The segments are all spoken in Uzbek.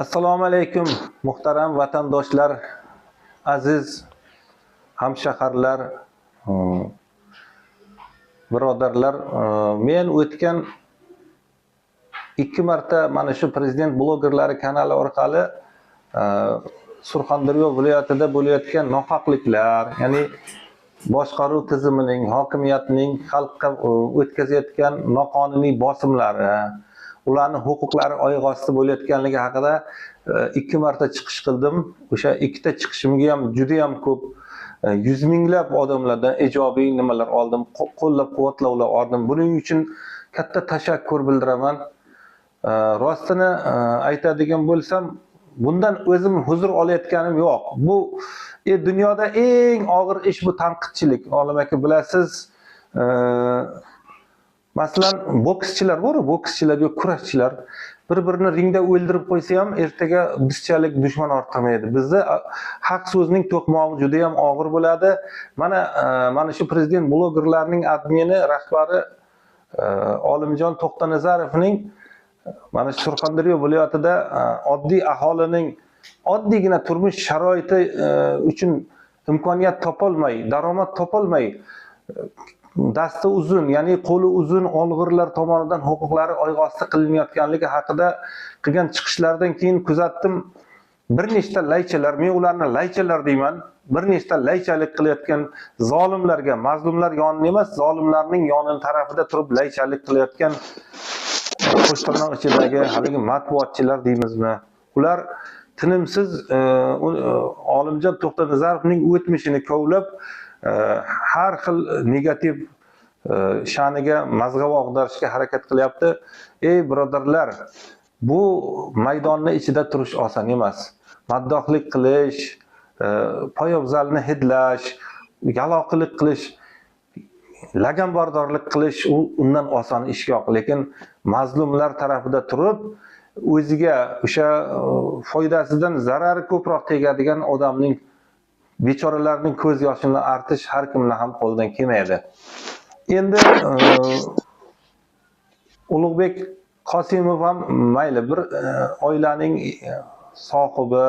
Assalomu alaykum, muhtaram vatandoshlar, aziz hamshaharlar, birodarlar. Men o'tgan 2 marta mana shu Prezident blogerlari kanali orqali Surxondaryo viloyatida bo'layotgan nohaqliklar, ya'ni boshqaruv tizimining, hokimiyatning xalqqa o'tkazayotgan noqonuniy bosimlari, ularning huquqlari oyoq osti bo'layotganligi haqida 2 marta chiqish qildim. O'sha ikkita chiqishimga ham juda ham ko'p yuz minglab odamlardan ijobiy nimalar oldim, qo'llab-quvvatlovlar oldim. Buning uchun katta tashakkur bildiraman. Rostini aytadigan bo'lsam, bundan o'zim huzur olayotganim yo'q. Bu dunyoda eng og'ir ish bu tanqidchilik. Olim aka bilasiz, masalan, bokschilar bor, bokschilar yoki kurashchilar bir-birini ringda o'ldirib qo'ysa ham ertaga bizchalik dushman orttirmaydi. Bizda haq so'zning to'qmog'i juda ham og'ir bo'ladi. Mana shu prezident blogerlarining admini, rahbari Olimjon To'xtanazarovning mana Surxondaryo viloyatida oddiy aholining oddiygina turmush sharoiti uchun imkoniyat topolmay, daromad topolmay, dasti uzun, ya'ni qo'li uzun olg'irlar tomonidan huquqlari oyoq osti qilinayotganligi haqida qilgan chiqishlaridan keyin kuzatdim. Bir nechta laychalar, men ularni laychalar deyman, bir nechta laychalik qilayotgan zolimlarga, mazlumlar yonini emas, zolimlarning yonini tarafida turib laychalik qilayotgan qo'shtirnoq ichidagi haligi matbuotchilar deymizmi? Ular tinimsiz Olimjon To'xtanazarovning o'tmishini kovlab, har xil negativ sha'niga mazg'ava og'darishga harakat qilyapti. Ey birodarlar, bu maydonni ichida turish oson emas. Maddohlik qilish, poyabzalni hidlash, yaloqilik qilish, laganbardorlik qilish u undan oson ish yo'q. Lekin mazlumlar tarafida turib, o'ziga o'sha foydasidan zarari ko'proq tegadigan odamning, bechoralarning ko'z yoshini artish har kimni ham qo'lidan kelmaydi. Endi Ulug'bek Qosimov ham mayli bir oilaning sohibi,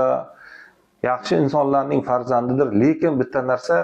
yaxshi insonlarning farzandidir, lekin bitta narsa,